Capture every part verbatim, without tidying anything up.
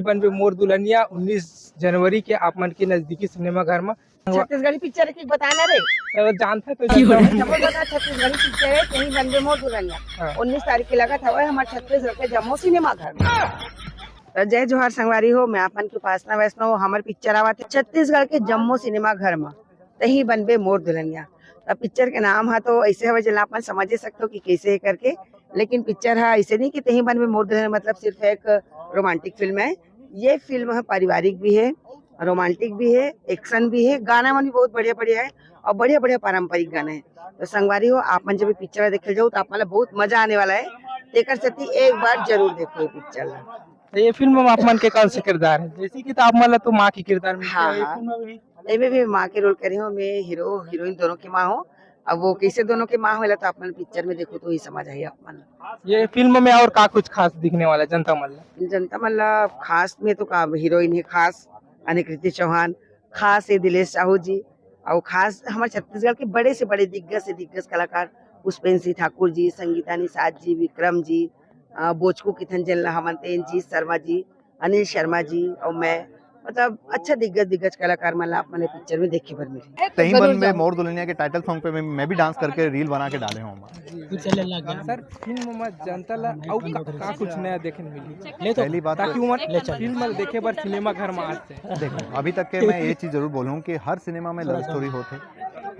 बनबे मोर दुल्हनिया उन्नीस जनवरी के आप मन के नजदीकी सिनेमा घर में। छत्तीसगढ़ी पिक्चर की बताना रे। तो जानता तो जानता हूँ। जबरदस्त छत्तीसगढ़ी पिक्चर है, कहीं बनबे मोर दुल्हनिया। हाँ। उन्नीस तारीख के लगत हवे हमार छत्तीसगढ़ के जम्मो सिनेमा घर में। तो जय जोहार संगवारी हो, मैं आपन की उपासना वैष्णव। हमार पिक्चर आवत है छत्तीसगढ़ के जम्मो सिनेमा घर में, तही बनबे मोर दुल्हनिया। अब पिक्चर के नाम है तो ऐसे हवे, जेला आपन समझ ही सकते हो कि कैसे है करके। लेकिन पिक्चर है ऐसे नहीं कि तही बनबे मोर दुल्हनिया, मतलब सिर्फ एक रोमांटिक फिल्म है। ये फिल्म है पारिवारिक भी है, रोमांटिक भी है, एक्शन भी है, गाना मन भी बहुत बढ़िया बढ़िया है और बढ़िया बढ़िया पारंपरिक गाना है। तो संगवारी हो, आप मन जब ये पिक्चर देखे जाओ तो आप मन ला बहुत मजा आने वाला है। तेकर सेती एक बार जरूर देखो ये पिक्चर ला। तो ये फिल्म में आप मन के कौन से किरदार है? जैसे कि तो आप मन ला तो माँ के किरदार में हाँ, है, ये हाँ। फिल्म में भी एमे भी माँ के रोल करे हूँ मैं, हीरो हीरोइन दोनों की माँ हूँ। अब वो कैसे दोनों की माँ होला तो आप मन पिक्चर में देखो तो ही समझ आई आप मन। ये फिल्म में और का कुछ खास दिखने वाला है जनता मन ला? जनता मन ला खास में तो का हीरोइन है खास, यानी कृति चौहान, खास है दिलेश साहू जी, और खास हमारे छत्तीसगढ़ के बड़े से बड़े दिग्गज से दिग्गज कलाकार पुष्पेंद्र सिंह ठाकुर जी, संगीता निषाद जी, विक्रम जी, अ, बोचकू किथन जेन ला हमन तेन जी, शर्मा जी, अनिल शर्मा जी और मैं, मतलब अच्छा दिग्गज दिग्गज कलाकार मन ला आप मन पिक्चर में देखे बर मिली। तही जरूर मन में जाऊँ। मोर दुल्हनिया के टाइटल सॉन्ग पे मैं, मैं भी डांस करके रील बना के डाले हूँ। जी। कुछ चले लग गया। सर, फिल्म में जनता ला अउ का, का कुछ नया देखे मिली? ले तो। पहली बात ताकि तो वो ले चल। फिल्म देखे बर सिनेमा घर में आते हैं। देखो, अभी तक के मैं ये चीज़ जरूर बोलूँ कि हर सिनेमा में लव स्टोरी होते,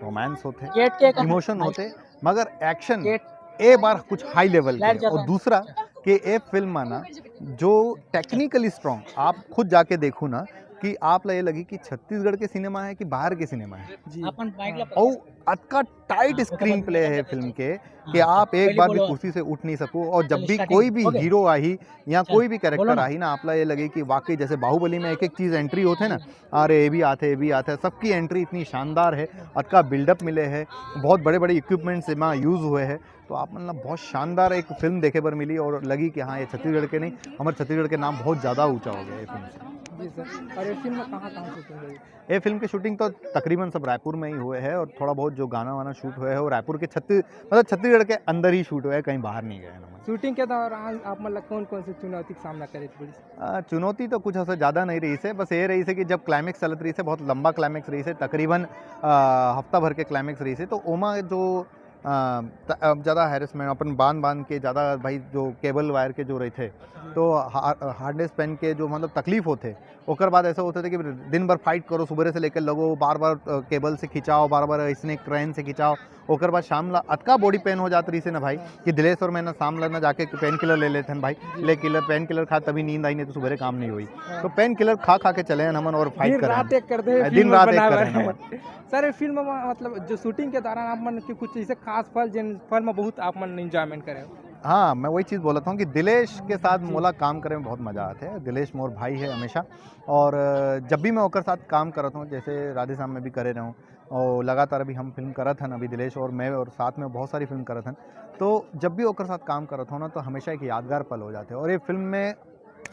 रोमांस होते, गेट के इमोशन होते, मगर एक्शन गेट ए बार कुछ हाई लेवल लाइट के। जाता और है। दूसरा कि ए फिल्म में ना जो टेक्निकली स्ट्रॉन्ग, आप खुद जाके देखो ना कि आप ला ये लगी कि छत्तीसगढ़ के सिनेमा है कि बाहर के सिनेमा है। जी। अपन बाइक ला और अतका टाइट हाँ, स्क्रीन प्ले है फिल्म के कि हाँ, आप एक पहले बार भी बोलो। कुर्सी से उठ नहीं सको। और जब चलो, भी स्टार्टिंग कोई भी हो गया। हीरो आई या चल, कोई भी बोलो कैरेक्टर ना। आई ना, आप ला ये लगे कि वाकई जैसे बाहुबली में एक एक चीज़ एंट्री होते हैं ना, अरे ये भी आते, ये भी आते हैं, सबकी एंट्री इतनी शानदार है, अतका बिल्डअप मिले है, बहुत बड़े बड़े इक्विपमेंट्स एमा यूज़ हुए हैं, तो आप मन ला बहुत शानदार एक फिल्म देखे बर मिली और लगी कि हाँ, ये छत्तीसगढ़ के नहीं, हमारे छत्तीसगढ़ के नाम बहुत ज़्यादा ऊंचा हो गया ये फिल्म से। जी सर, और ये फिल्म में कहाँ कहाँ शूटिंग हुई? ये फिल्म की शूटिंग तो तकरीबन सब रायपुर में ही हुए है और थोड़ा बहुत जो गाना वाना शूट हुए है वो रायपुर के छत्तीस, मतलब छत्तीसगढ़ के अंदर ही शूट हुए है, कहीं बाहर नहीं गए हैं हम। शूटिंग के दौरान आप मतलब कौन कौन सी चुनौती का सामना करे थे? आ, चुनौती तो कुछ ऐसा ज़्यादा नहीं रही से, बस ये रही से कि जब क्लाइमेक्स चलत रही से, बहुत लंबा क्लाइमेक्स रही से, तकरीबन आ, हफ्ता भर के क्लाइमेक्स रही से, तो ओमा जो आ, त- आ, ज़्यादा हैरेसमेंट, अपन बांध बांध के ज़्यादा भाई जो केबल वायर के जो रही थे, तो हा- हार्नेस पहन के जो मतलब तकलीफ होते, ओकर बाद ऐसा होते थे कि दिन भर फाइट करो, सुबह से लेकर लगो, बार बार अ, केबल से खिंचाओ, बार बार इसने क्रेन से खिंचाओ, ओकर बाद शाम ला अतका बॉडी पेन हो जात रही से ना भाई कि दिलेश और मैं ना शाम ला ना जाके पेन किलर ले लेते हैं भाई, ले किलर, पेन किलर खा तभी नींद आई, नहीं तो सुबह काम नहीं हुई। तो पेन किलर खा खा के चले हैं हमन और फाइट दिन करें रात हैं। एक कर दे, दिन फिल्म रात एक बनाए करें बर। हमन। सर, ये फिल्म में मतलब जो शूटिंग के दौरान आप मन के कुछ ऐसे खास पल, जिन पल में बहुत आप मन एंजॉयमेंट करे हो? हाँ, मैं वही चीज़ बोलत हूँ कि दिलेश के साथ मोला काम करे में बहुत मज़ा आते हैं। दिलेश मोर भाई है हमेशा, और अ, जब भी मैं ओकर साथ काम करत हूँ, जैसे राधेश्याम में भी करे रहे हूँ, और लगातार अभी हम फिल्म करत हन, अभी दिलेश और मैं, और साथ में बहुत सारी फिल्म करत हन, तो जब भी ओकर साथ काम करत हूँ ना, तो हमेशा एक यादगार पल हो जाते हैं। और ये फिल्म में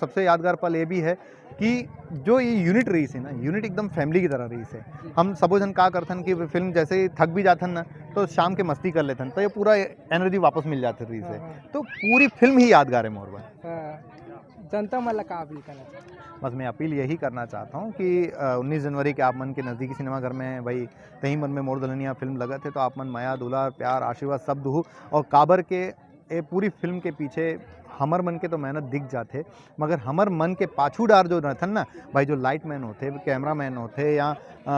सबसे यादगार पल ये भी है कि जो ये यूनिट रही से ना, यूनिट एकदम फैमिली की तरह रही से। हम सबो जन का करथन कि फिल्म जैसे ही थक भी जाथन ना, तो शाम के मस्ती कर लेथन, तो ये पूरा एनर्जी वापस मिल जाती रही से। हाँ, हाँ। तो पूरी फिल्म ही यादगार है मोर बर। हाँ। जनता मन ला का अपील करना चाहते? बस मैं अपील यही करना चाहता हूँ कि अ, उन्नीस जनवरी के आप मन के नज़दीकी सिनेमा घर में भाई तही मन में मोर दुल्हनिया फिल्म लगत है, तो आप मन मया, दुलार, प्यार, आशीर्वाद सब दुहू। और काबर के ए पूरी फिल्म के पीछे हमर मन के तो मेहनत दिख जाथे, मगर हमर मन के पाछू डार जो रहथन ना भाई, जो लाइट मैन होथे, कैमरा मैन होथे या अ,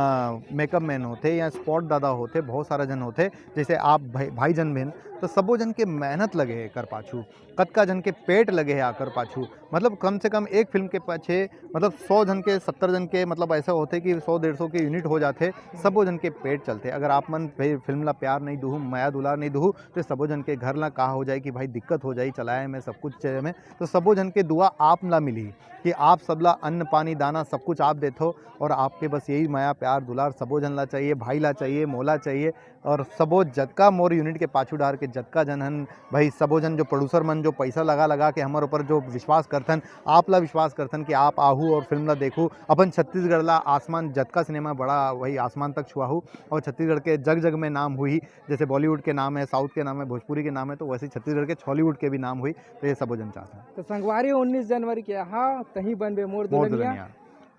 मेकअप मैन होथे या स्पॉट दादा होथे, बहुत सारा जन होथे, जैसे आप भाई, भाई जन भी हन, तो सबो जन के मेहनत लगे है एकर पाछू, कतका जन के पेट लगे है आकर पाछू। मतलब कम से कम एक फिल्म के पाछे मतलब सौ जन के, सत्तर जन के, मतलब ऐसा होथे कि सौ डेढ़ सौ के यूनिट हो जाथे, सबो जन के पेट चलथे। अगर आप मन फि-, फिल्म ला प्यार नहीं दुहू, मया दुलार नहीं दुहू, तो सबो जन के घर ला का हो जाए कि भाई दिक्कत हो जाए चलाए में, सब कुछ चले में। तो सबो जन के दुआ आप ला मिली कि आप सबला अन्न पानी दाना सब कुछ आप देथो, और आपके बस यही मया प्यार दुलार सबो जन ला चाहिए, भाई ला चाहिए, मोला चाहिए, और सबो जतका मोर यूनिट के पाछू डार के जतका जन हन भाई, सबो जन जो प्रोड्यूसर मन जो पैसा लगा लगा के हमर ऊपर जो विश्वास करथन, आप ला विश्वास करथन कि आप आहू और फिल्म ला देखू, अपन छत्तीसगढ़ ला आसमान जतका सिनेमा बड़ा वही आसमान तक छुआहू और छत्तीसगढ़ के जग जग में नाम हुई। जैसे बॉलीवुड के नाम है, साउथ के नाम है, भोजपुरी के नाम है, तो वैसे ही छत्तीसगढ़ के छॉलीवुड के भी नाम हुई। तो ये सबो जन चाहथन। तो संगवारी उन्नीस जनवरी के हा तही बनबे मोर मोर दुल्हनिया दुल्हनिया।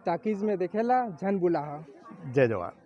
टाकीज में देखेला झन बुलाहा। जय जवान।